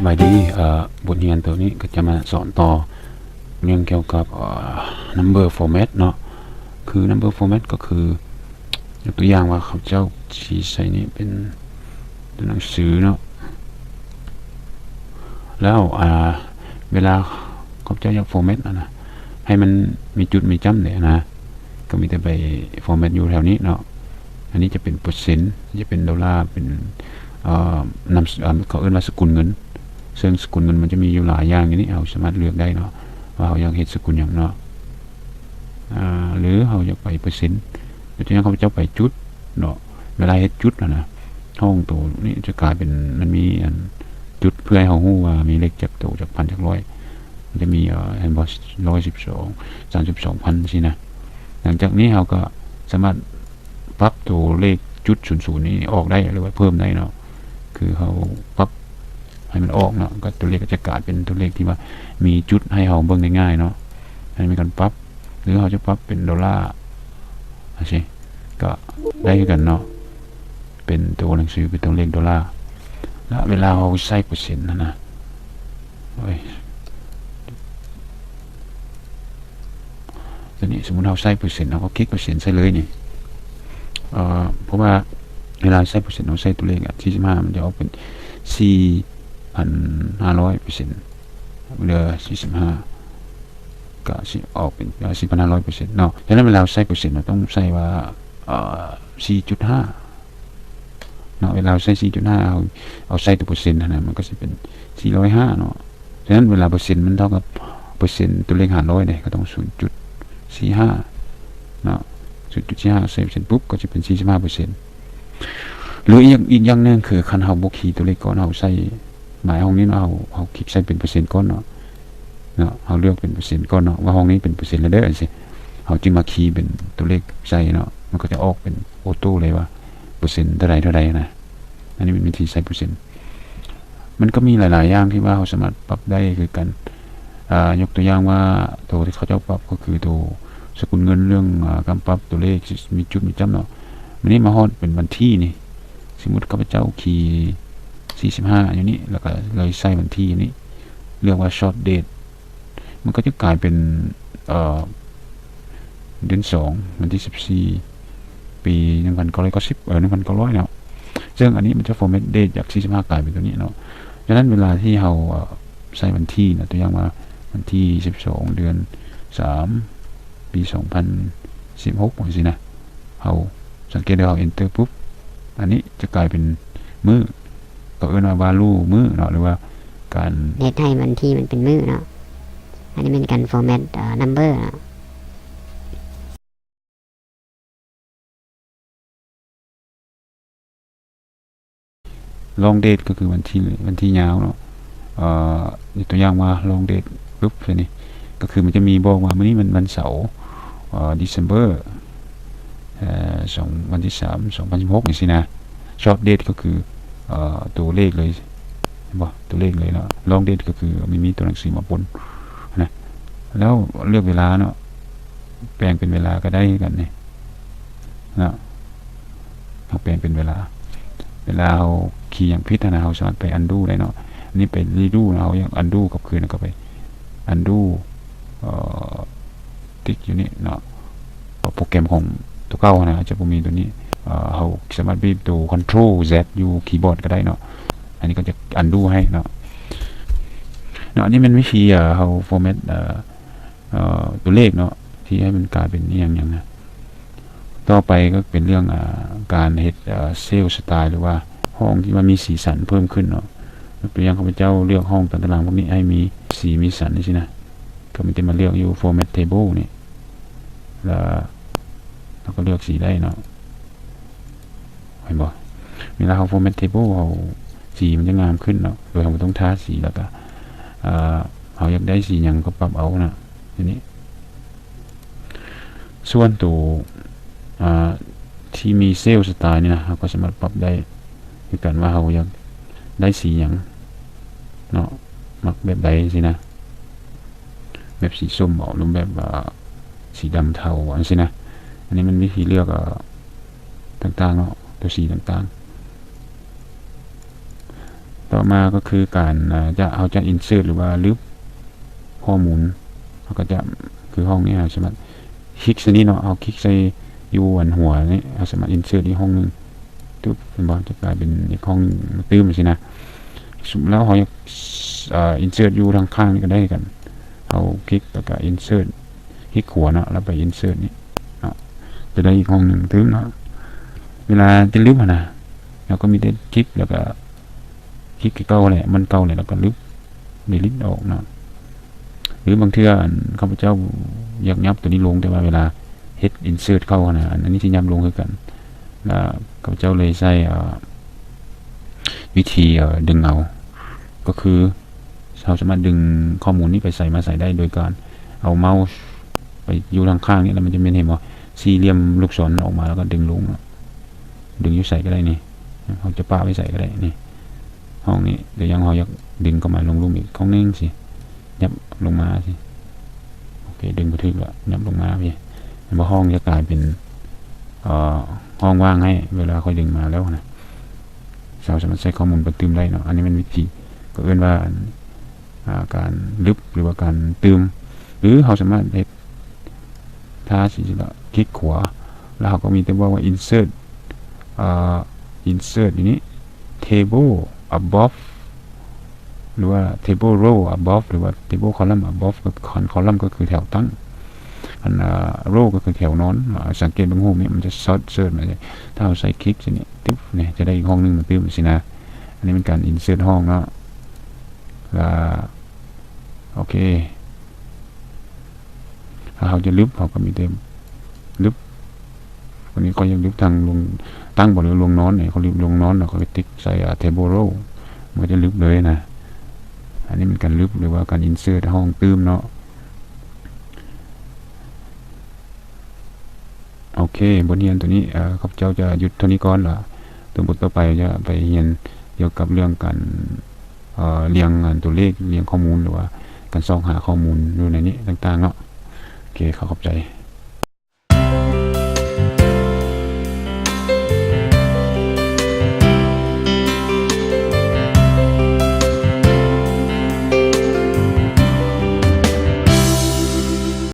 ສະບາຍດີ ເອີ ບົດຮຽນໂຕນີ້ກໍຈະມາສອນຕໍ່ເລື່ອງກ່ຽວກັບ ເອີ number format ເນາະ. ຄື number format ກໍຄື ຍົກຕົວຢ່າງວ່າຂ້າພະເຈົ້າຊິໃສ່ນີ້ເປັນຕົວໜັງສືເນາະ ແລ້ວ ອ່າ ເວລາຂ້າພະເຈົ້າຢາກ format ຫັ້ນນະ ໃຫ້ມັນມີຈຸດມີຈ້ຳເດຫັ້ນນະ ກໍມີແຕ່ໄປ format ຢູ່ແຖວນີ້ເນາະ. ອັນນີ້ຈະເປັນເປີເຊັນ ຈະເປັນໂດລາ ເປັນ ເອີ ນຳ ເອີ ເຂົາເອີ້ນວ່າສະກຸນເງິນ ເຊິ່ງສະກຸນເງິນມັນຈະມີຢູ່ຫຼາຍຢ່າງຢູ່ນີ້ ເຮົາສາມາດເລືອກໄດ້ເນາະ ວ່າເຮົາຢາກເຮັດສະກຸນຫຍັງເນາະ ອາ ຫຼືເຮົາຢາກໄປເປີເຊັນ. ຍົກຕົວຢ່າງ ຂ້າພະເຈົ້າໄປຈຸດເນາະ ເວລາເຮັດຈຸດຫັ້ນນະ ຫ້ອງໂຕນີ້ຈະກາຍເປັນ ມັນມີອັນຈຸດເພື່ອໃຫ້ເຮົາຮູ້ວ່າມີເລກຈັກໂຕ ຈັກພັນ ຈັກຮ້ອຍ ມັນຈະມີ ເອີ ເຫັນບໍ່ ຮ້ອຍສິບສອງ ສາມສິບສອງພັນ ຊີ້ນະ. ຫຼັງຈາກນີ້ເຮົາກໍສາມາດປັບໂຕເລກຈຸດສູນສູນນີ້ອອກໄດ້ ຫຼືວ່າເພີ່ມໄດ້ເນາະ ຄືເຮົາປັບໃຫ້ມັນອອກເນາະ ກໍຕົວເລກກໍຈະກາຍເປັນຕົວເລກທີ່ວ່າມີຈຸດໃຫ້ເຮົາເບິ່ງໄດ້ງ່າຍເນາະ. ອັນນີ້ມີການປັບ ຫຼືເຮົາຈະປັບເປັນໂດລາ ຈັ່ງຊີ້ ກໍໄດ້ຄືກັນເນາະ ເປັນຕົວໜັງສື ເປັນຕົວເລກໂດລາ. ແລ້ວເວລາເຮົາໃສ່ເປີເຊັນຫັ້ນນະ ໂອ້ຍ ຕົວນີ້ ສົມມຸດເຮົາໃສ່ເປີເຊັນ ເຮົາກໍຄລິກເປີເຊັນໃສ່ເລີຍນີ້ ເອີ ເພາະວ່າເວລາໃສ່ເປີເຊັນ ເຮົາໃສ່ຕົວເລກ ອາ ສີ່ສິບຫ້າ ມັນຈະອອກເປັນສີ່ພັນຫ້າຮ້ອຍເປີເຊັນ ເຫຼືອສີ່ສິບຫ້າ ກໍຊິອອກເປັນ ເອີ ສີ່ພັນຫ້າຮ້ອຍເປີເຊັນເນາະ. ສະນັ້ນເວລາເຮົາໃສ່ເປີເຊັນ ເຮົາຕ້ອງໃສ່ວ່າ ເອີ ສີ່ຈຸດຫ້າ ເນາະ. ເວລາເຮົາໃສ່ສີ່ຈຸດຫ້າ ເຮົາເອົາໃສ່ຕົວເປີເຊັນຫັ້ນນະ ມັນກໍຊິເປັນສີ່ຮ້ອຍຫ້າເນາະ. ສະນັ້ນເວລາເປີເຊັນມັນເທົ່າກັບເປີເຊັນຕົວເລກຫານຮ້ອຍເດ້ ກໍຕ້ອງສູນຈຸດສີ່ຫ້າເນາະ ສູນຈຸດສີ່ຫ້າ ໃສ່ເປີເຊັນປຸບ ກໍຈະເປັນສີ່ສິບຫ້າເປີເຊັນ. ຫຼືອີກ ອີກຢ່າງໜຶ່ງ ຄືຄັນເຮົາບໍ່ຄີຕົວເລກກ່ອນ ເຮົາໃສ່ ໝາຍຫ້ອງນີ້ເນາະ ເຮົາ ເຮົາຄລິກໃສ່ເປັນເປີເຊັນກ່ອນເນາະ ເນາະ ເຮົາເລືອກເປັນເປີເຊັນກ່ອນເນາະ ວ່າຫ້ອງນີ້ເປັນເປີເຊັນແລ້ວເດີ ຈັ່ງຊີ້ ເຮົາຈຶ່ງມາຄີເປັນຕົວເລກໃສ່ເນາະ ມັນກໍຈະອອກເປັນໂອໂຕ້ເລີຍວ່າເປີເຊັນເທົ່າໃດ ເທົ່າໃດນະ. ອັນນີ້ເປັນວິທີໃສ່ເປີເຊັນ. ມັນກໍມີຫຼາຍໆຢ່າງທີ່ວ່າເຮົາສາມາດປັບໄດ້ຄືກັນ ອາ ຍົກຕົວຢ່າງວ່າ ໂຕທີ່ເຂົາເຈົ້າປັບກໍຄືໂຕສະກຸນເງິນ ເລື່ອງ ອາ ການປັບຕົວເລກ ມີຈຸດມີຈ້ຳເນາະ. ມື້ນີ້ມາຮອດເປັນວັນທີນີ້ ສົມມຸດຂ້າພະເຈົ້າຄີສີ່ສິບຫ້າຢູ່ນີ້ ແລ້ວກໍເລີຍໃສ່ວັນທີນີ້ ເລືອກວ່າ short date ມັນກໍຈະກາຍເປັນ ເອີ ເດືອນສອງ ວັນທີສິບສີ່ ປີໜຶ່ງພັນເກົ້າຮ້ອຍເກົ້າສິບ ເອີ ໜຶ່ງພັນເກົ້າຮ້ອຍເນາະ. ເຊິ່ງອັນນີ້ມັນຈະ format date ຈາກສີ່ສິບຫ້າກາຍເປັນຕົວນີ້ເນາະ. ສະນັ້ນເວລາທີ່ເຮົາ ເອີ ໃສ່ວັນທີນະ ຕົວຢ່າງວ່າວັນທີສິບສອງ ເດືອນສາມ ປີສອງພັນສິບຫົກ ຈັ່ງຊີ້ນະ ເຮົາສັງເກດເດີ ເຮົາ enter ປຸບ ອັນນີ້ຈະກາຍເປັນມື້ ເຂົາເອີ້ນວ່າ value ມື້ເນາະ ຫຼືວ່າການເຮັດໃຫ້ວັນທີມັນເປັນມື້ເນາະ. ອັນນີ້ແມ່ນການ format ເອີ number ເນາະ. Long date ກໍຄືວັນທີ ວັນທີຍາວເນາະ. ເອີ ຍົກຕົວຢ່າງວ່າ long date ປຶບ ໃສ່ນີ້ ກໍຄືມັນຈະມີບອກວ່າມື້ນີ້ມັນວັນເສົາ ເອີ December ເອີ ສອງ ວັນທີສາມ ສອງພັນສິບຫົກ ຈັ່ງຊີ້ນະ. Short date ກໍຄື ເອີ ຕົວເລກເລີຍ ເຫັນບໍ່ ຕົວເລກເລີຍເນາະ. Long date ກໍຄືມັນມີຕົວໜັງສືມາປົນນະ. ແລ້ວເລືອກເວລາເນາະ ແປງເປັນເວລາກໍໄດ້ຄືກັນນີ້ເນາະ. ເຮົາແປງເປັນເວລາ ເວລາເຮົາຄີຫຍັງຜິດຫັ້ນນະ ເຮົາສາມາດໄປ undo ໄດ້ເນາະ. ອັນນີ້ໄປ redo ເນາະ ເຮົາຢາກ undo ກັບຄືນ ກໍໄປ undo ເອີ ຕິກຢູ່ນີ້ເນາະ. ໂປຣແກຣມຂອງຕົວເກົ່າຫັ້ນນະ ອາດຈະບໍ່ມີຕົວນີ້ ເອີ ເຮົາສາມາດບີບຕົວ control Z ຢູ່ຄີບອດກໍໄດ້ເນາະ. ອັນນີ້ກໍຈະ undo ໃຫ້ເນາະ ເນາະ. ອັນນີ້ແມ່ນວິທີ ເອີ ເຮົາ format ເອີ ເອີ ຕົວເລກເນາະ ທີ່ໃຫ້ມັນກາຍເປັນອີ່ຫຍັງຫຍັງນະ. ຕໍ່ໄປກໍເປັນເລື່ອງ ອາ ການເຮັດ ເອີ cell style ຫຼືວ່າຫ້ອງທີ່ວ່າມີສີສັນເພີ່ມຂຶ້ນເນາະ. ຍົກຕົວຢ່າງ ຂ້າພະເຈົ້າເລືອກຫ້ອງຕາມຕາລາງພວກນີ້ໃຫ້ມີສີມີສັນຈັ່ງຊີ້ນະ ກໍມີແຕ່ມາເລືອກຢູ່ format table ນີ້ ແລ້ວເຮົາກໍເລືອກສີໄດ້ເນາະ. ເຫັນບໍ່ ເວລາເຮົາ format table ເຮົາ ສີມັນຈະງາມຂຶ້ນເນາະ ໂດຍເຮົາບໍ່ຕ້ອງທາສີ. ແລ້ວກໍ ເອີ ເຮົາຢາກໄດ້ສີຫຍັງກໍປັບເອົານະ ທີນີ້. ສ່ວນໂຕ ອາ ທີ່ມີ cell style ນີ້ນະ ເຮົາກໍສາມາດປັບໄດ້ຄືກັນວ່າເຮົາຢາກໄດ້ສີຫຍັງເນາະ ມັກແບບໃດຊີ້ນະ. ແບບສີສົ້ມເບາະ ຫຼືແບບ ອາ ສີດຳເທົາຈັ່ງຊີ້ນະ. ອັນນີ້ມັນມີໃຫ້ເລືອກ ອາ ຕ່າງໆເນາະ ຕົວສີຕ່າງໆ. ຕໍ່ມາກໍຄືການ ເອີ ຈະ ເຮົາຈະ insert ຫຼືວ່າລຶບຂໍ້ມູນ ເຮົາກໍຈະ ຄືຫ້ອງນີ້ ເຮົາສາມາດຄລິກໃສ່ນີ້ເນາະ ເຮົາຄລິກໃສ່ຢູ່ອັນຫົວນີ້ ເຮົາສາມາດ insert ອີກຫ້ອງໜຶ່ງ ຕຶບ ເຫັນບໍ່ ຈະກາຍເປັນອີກຫ້ອງໜຶ່ງຕື່ມຊີ້ນະ. ແລ້ວເຮົາຢາກ ເອີ insert ຢູ່ທາງຂ້າງນີ້ກໍໄດ້ຄືກັນ ເຮົາຄລິກແລ້ວກໍ insert ຄລິກຂວາເນາະ ແລ້ວໄປ insert ນີ້ເນາະ ຈະໄດ້ອີກຫ້ອງໜຶ່ງຕື່ມເນາະ. ເວລາຈະລຶບຫັ້ນນະ ເຮົາກໍມີແຕ່ຄລິກແລ້ວກໍ ຄລິກຄືເກົ່າແຫຼະ ມັນເກົ່າແຫຼະ ແລ້ວກໍລຶບ delete ອອກເນາະ. ຫຼືບາງເທື່ອ ອັນ ຂ້າພະເຈົ້າຢາກຫຍັບໂຕນີ້ລົງ ແຕ່ວ່າເວລາເຮັດ insert ເຂົ້າຫັ້ນນະ ອັນ ອັນນີ້ຊິຫຍັບລົງຄືກັນ ລະຂ້າພະເຈົ້າເລີຍໃຊ້ ເອີ ວິທີ ເອີ ດຶງເອົາ ກໍຄືເຮົາສາມາດດຶງຂໍ້ມູນນີ້ໄປໃສມາໃສໄດ້ ໂດຍການເອົາເມົາສ໌ໄປຢູ່ທາງຂ້າງນີ້ ແລ້ວມັນຈະແມ່ນ ເຫັນບໍ່ ສີ່ຫຼ່ຽມລູກສອນອອກມາ ແລ້ວກໍດຶງລົງເນາະ. ດຶງຢູ່ໃສກໍໄດ້ນີ້ ເຮົາຈະປະໄວ້ໃສກໍໄດ້ນີ້ ຫ້ອງນີ້ ແຕ່ຢ່າງເຮົາຢາກດຶງເຂົ້າມາລົງລຸ່ມອີກຫ້ອງໜຶ່ງຊີ້ ຫຍັບລົງມາຊີ້ ໂອເຄ ດຶງບໍ່ຖືກລະ ຫຍັບລົງມາພີ້ ເຫັນບໍ່ ຫ້ອງຈະກາຍເປັນ ເອີ ຫ້ອງວ່າງໃຫ້ ເວລາຂ້ອຍດຶງມາແລ້ວນະ ເຮົາສາມາດໃສ່ຂໍ້ມູນໄປຕື່ມໄດ້ເນາະ. ອັນນີ້ແມ່ນວິທີ ກໍເອີ້ນວ່າ ອ່າ ການລຶບ ຫຼືວ່າການຕື່ມ ຫຼືເຮົາສາມາດເຮັດ ຖ້າຊິ ຄລິກຂວາ ແລ້ວເຮົາກໍມີແຕ່ບອກວ່າ insert ເອີ insert ຢູ່ນີ້ table above ຫຼືວ່າ table row above ຫຼືວ່າ table column above ກໍ column ກໍຄືແຖວຕັ້ງ ອັນ row ກໍຄືແຖວນອນ. ສັງເກດເບິ່ງຮູບນີ້ ມັນຈະ insert ມາ ຖ້າເຮົາໃສ່ຄລິກໃສ່ນີ້ ຕຶບ ນີ້ ຈະໄດ້ອີກຫ້ອງໜຶ່ງມາຕື່ມຊີ້ນະ. ອັນນີ້ແມ່ນການ insert ຫ້ອງເນາະ ລະ ໂອເຄ ຖ້າເຮົາຈະລຶບ ເຮົາກໍມີແຕ່ລຶບ ວັນນີ້ຂ້ອຍຢາກລຶບທາງລົງຕັ້ງບໍ່ ຫຼືລົງນອນນີ້ ຂ້ອຍລຶບລົງນອນ ແລ້ວຂ້ອຍກໍຕິກໃສ່ table row ມັນກໍຈະລຶບເລີຍນະ. ອັນນີ້ແມ່ນການລຶບ ຫຼືວ່າການ insert ຫ້ອງຕື່ມເນາະ. ໂອເຄ ບົດຮຽນໂຕນີ້ ເອີ ຂ້າພະເຈົ້າຈະຢຸດເທົ່ານີ້ກ່ອນ ລະໂຕບົດຕໍ່ໄປຈະໄປຮຽນກ່ຽວກັບເລື່ອງການ ເອີ ລຽງ ອັນ ຕົວເລກ ລຽງຂໍ້ມູນ ຫຼືວ່າການຊອກຫາຂໍ້ມູນຢູ່ໃນນີ້ຕ່າງໆເນາະ. ໂອເຄ ຂໍຂອບໃຈ.